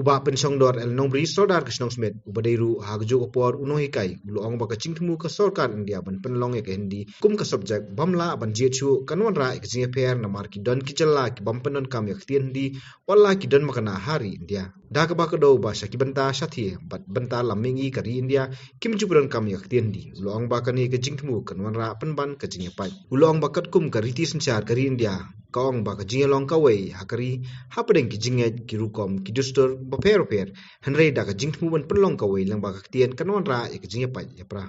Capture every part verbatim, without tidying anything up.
U Bah Pynshongdor L Nongbri, Sordar ka shnong Smet, uba dei ruh ha kajuh ka por u nonghikai, u la ong ba ka jingthmu ka sorkar India ban pynlong ïa ka Hindi kum ka subject bym lah ban jied shuh kan wanrah ïa ka jingïapher, namar ki don ki jylla ki bym pyndonkam ïa ka ktien Hindi, wat la ki don makna ha ri India. Da kaba kdew ba sha ki bynta shathie bad bynta lam mihngi ka ri India kim ju pyndonkam ïa ka ktien Hindi. U la ong ba kane ka jingthmu kan wanrah pynban ka jingïapait. U la ong ba katkum ka riti synshar ka ri India ka ong ba ka jingïalong kawei ha ka ri hapdeng ki jingngeit, ki rukom, ki dustur bapher bapher. Hynrei da ka jingthmu ban pynlong kawei lyngba ka ktien kan wanrah ïa ka jingïapait ïapra.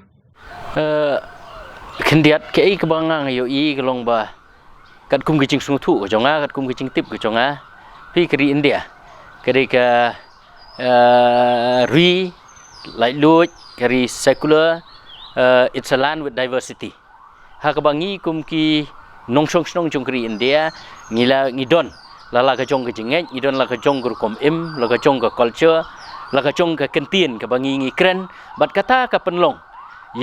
Eh, khyndiat kaei kaba nga nga ïohi ka long ba katkum ka jingsngewthuh ka jong nga, katkum ka jingtip ka jong nga, phi, ka ri India ka dei ka, eh, ri laitluid, ka ri secular, eh, it's a land with diversity. Ha kaba ngi kum ki nongshong shnong jong ka ri India, ngi la, ngi don la la ka jong ka jingngeit, ngi don la ka jong ka rukom im, la ka jong ka culture, la ka jong ka ktien kaba ngi ngi kren, bad kata ka pynlong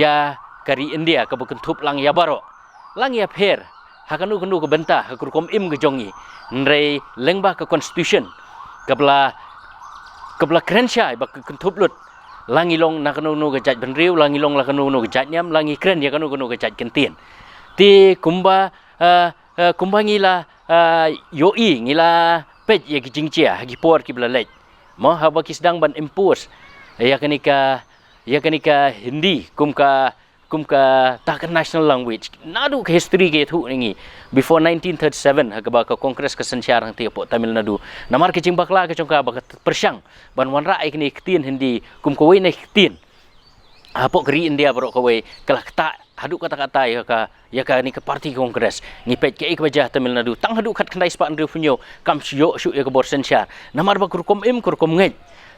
ïa ka ri India kaba kynthup lang ïa baroh. Lang ïapher ha kano kano ka bynta ha ka rukom im ka jong ngi. Hynrei lyngba ka constitution kaba la, kaba la kren shai ba ka kynthup lut, la ngi long na kano kano ka jaitbynriew, la ngi long la kano kano ka jaitniam, la ngi kren ïa kano kano ka jait ktien. Te kumba, eh, eh, kumba ngi la, eh, ïohi, ngi la peit ïa ki jingjia ha ki por kiba la leit. Mo, haba ki sdang ban impose ïa kane ka, ïa kane ka Hindi kum ka, kum kata ka national language. Naduh ka history ka ïathuh na ngi, before nineteen thirty-seven, ha kaba ka Congress ka synshar hangtei hapoh Tamil Nadu, namar ka jingbakla ka jong ka ba ka pyrshang ban wanrah ïa kane ka ktien Hindi kum kawei na ki ktien hapoh ka ri India baroh kawei, ka la ktah haduh katta katta ïa ka, ïa kane ka party Congress. Ngi peit kaei kaba jia ha Tamil Nadu, tang haduh khatkhyndai spah hynriewphew hynñiew kam shu ïoh shuh ïa ka bor synshar, namar ba ka rukom im, ka rukom ngeit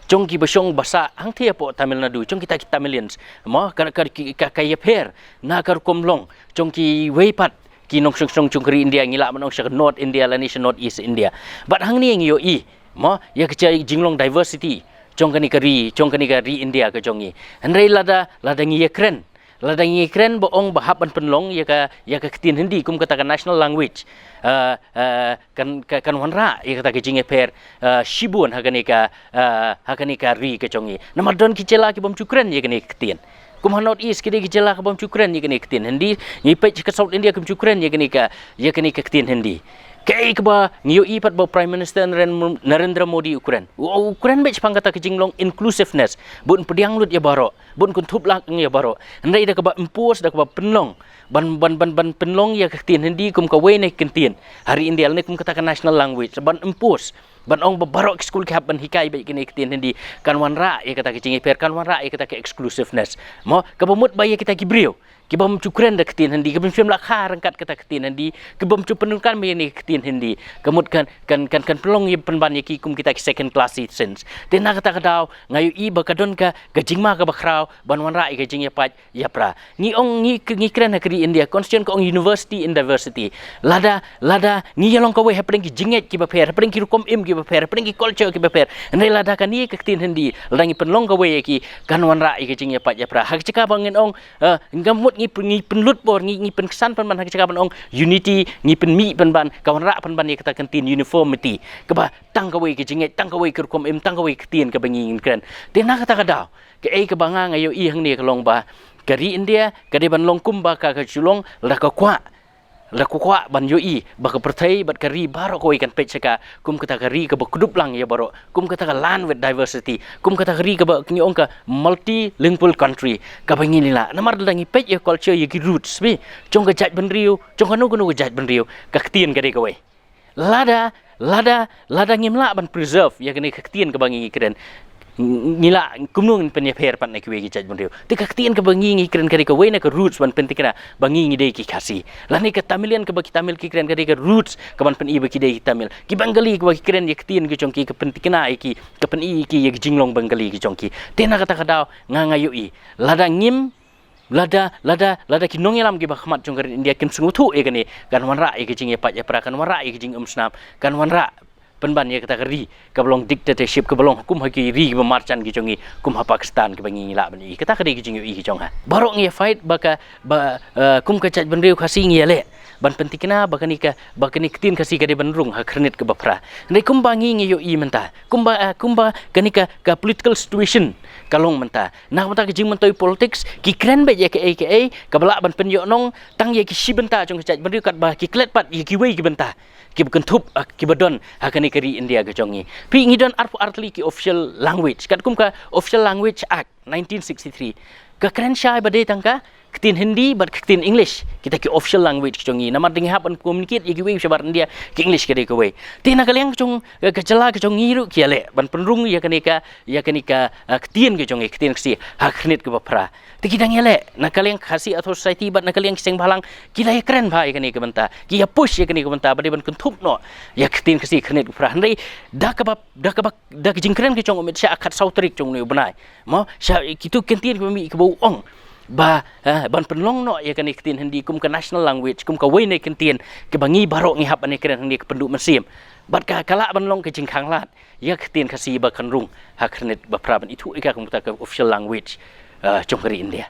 jong kiba shong ba sah hangtei hapoh Tamil Nadu, jong kita ki Tamilians, mo, ka, ka, ka, ka ïapher na ka rukom long jong kiwei pat ki nongshong shnong jong ka ri India, ngi lah ban ong sha ka North India lane sha North East India. Bad hangne ngi ïohi, mo, ïa ka jinglong diversity jong kane ka ri, jong kane ka ri India ka jong ngi. Hynrei lada, lada ngi ïakren, lada ngi ïakren ba ong ba hap ban pynlong ïa ka, ïa ka ktien Hindi kum kata ka national language, eh, eh, kan, ka, kan wanrah ïa kata ka jingïapher, eh, shibun ha kane ka, eh, ha kane ka ri ka jong ngi. Namar don ki jylla ki bym ju kren ïa kane ka ktien. Kum ha North East ki dei ki jylla ki bym ju kren ïa kane ka ktien Hindi. Ngi peit ka South India kim ju kren ïa kane ka, ïa kane ka ktien Hindi. Kaei kaba ngi ïohi pat ba Prime Minister Naren-, Narendra Modi u kren. U, u kren beit shaphang kata ka jinglong inclusiveness. Bun pdiang lut ïa baroh, bun kynthup lang ïa baroh. Hynrei da kaba impose, da kaba pynlong ban, ban, ban, ban pynlong ïa ka ktien Hindi kum kawei na ki ktien ha ri India lane kum kata ka national language, ban impose, ban ong ba baroh ki skul ki hap ban hikai beit kane ka ktien Hindi, kan wanrah ïa kata ka jingïapher, kan wanrah ïa kata ka exclusiveness. Mo, kaba mut ba ïa kita ki briew ki bym ju kren da ka ktien Hindi, ki bym shym la kha ryngkat kata ka ktien Hindi, ki bym ju pyndonkam ïa kane ka ktien Hindi, ka mut kan, kan, kan, kan pynlong ïa, pynban ïa ki kum kita ki second class citizens. Te na kata ka daw nga ïohi ba ka don ka, ka jingma kaba khraw ban wanrah ïa ka jingïapait ïapra. Ngi ong ngi, ngi kren ha ka ri India, constitution ka ong university in diversity. Lada, lada ngi ïalong kawei hapdeng ki jingngeit kiba pher, hapdeng ki rukom im kiba pher, hapdeng ki culture kiba pher, hynrei lada kane ka ktien Hindi, lada ngi pynlong kawei ïa ki, kan wanrah ïa ka jingïapait ïapra. Ha ka jaka ba ngin ong, eh, nga mut ngi pyn-, ngi pynlut bor, ngi, ngi pynksan pynban, ha ka jaka ban ong unity, ngi pynmih pynban, ka wanrah pynban ïa kata ka ktien uniformity, kaba tang kawei ka jingngeit, tang kawei ka rukom im, tang kawei ka ktien kaba ngi ngin kren. Te na kata ka daw, kaei kaba nga nga ïohi hangne ka long ba ka ri India ka dei ban long kumba ka, ka ju long, lada ka kwah, lada ka kwah ban ïohi ba ka pyrthei bad ka ri baroh kawei kan peit sha ka kum kata ka ri kaba kdup lang ïa baroh, kum kata ka land with diversity, kum kata ka ri kaba ngi ong ka multilingual country kaba ngi lah. Namar lada ngi peit ïa culture, ïa ki roots beit jong ka jaitbynriew, jong kano kano ka jaitbynriew, ka ktien ka dei kawei. Lada, lada, lada ngim lah ban preserve ïa kane ka ktien kaba ngi ngi kren, ngi lah kumno ngin pynïapher pat na kiwei ki jaitbynriew? Te ka ktien kaba ngi ngi kren ka dei kawei na ka roots ban pynthikna ba ngi ngi dei ki Khasi. Lane ka Tamilian kaba ki Tamil ki kren ka dei ka roots kaban pyni ba ki dei ki Tamil. Ki Bengali kaba ki kren ïa ka ktien ka jong ki ka pynthikna ïa ki, ka pyni ïa ki ïa ki jinglong Bengali ka jong ki. Te na kata ka daw nga nga ïohi, lada ngim, lada, lada, lada ki nongïalam kiba khmat jong ka ri India kim sngewthuh ïa kane, kan wanrah ïa ka jingïapait ïapra, kan wanrah ïa ka jingumsnam, kan wanrah pynban ïa kata ka ri kaba long dictatorship, kaba long hukum ha ki ri kiba marjan ki jong ngi, kum ha Pakistan kaba ngi ngi lah ban ïohi. Kata ka dei ka jingïohi ka jong nga. Baroh ngi ïa fight ba ka, ba, eh, kum ka jaitbynriew Khasi ngi ïaleh ban pyntikna ba kane ka, ba kane ka ktien Khasi ka dei ban rung ha Khyrnit kaba phra. Hynrei kumba ngi ngi ïohi mynta, kumba, ah, kumba kane ka, ka political situation ka long mynta, na ka bynta ka jingmyntoi politics, ki kren beit ïa kaei kaei kaba lah ban pynïohnong tang ïa ki shi bynta jong ka jaitbynriew katba ki klet pat ïa kiwei ki bynta kiba kynthup, ah, kiba don ha kane ka ri India ka jong ngi. Phi, ngi don arphew ar tylli ki official language, katkum ka Official Language Act nineteen sixty-three, ka kren shai ba dei tang ka ktien Hindi bad ka ktien English, kita ki official language ka jong ngi. Namar da ngi hap ban communicate ïa kiwei shabar India, ka English ka dei kawei. Te na ka liang ka jong, ka jylla ka jong ngi ruh ki ïaleh ban pynrung ïa kane ka, ïa kane ka, ah, ktien ka jong ngi, ktien Khasi ha Khyrnit kaba phra. Te ki dang ïaleh, na ka liang Khasi Authors' Society bad na ka liang ki seng bhalang, ki la ïakren bha ïa kane ka bynta, ki ïa push ïa kane ka bynta ba dei ban kynthup noh ïa ka ktien Khasi ha Khyrnit kaba phra. Hynrei da kaba, da kaba, da ka jingkren ka jong u Amit Shah ha ka khatsaw tarik jong une u bnai, mo, sha kito ki kyntien kiba mih kiba u ong ba, eh, ban pynlong noh ïa kane ka ktien Hindi kum ka national language, kum kawei na ki kyntien kiba ngi baroh ngi hap ban ïakren hangne, ka pynduh mynsiem. Bad ka, ka lah ban long ka jingkhanglad ïa ka ktien Khasi ba kan rung ha Khyrnit ba phra, ban ithuh ïa ka kum kata ka official language, eh, jong ka ri India.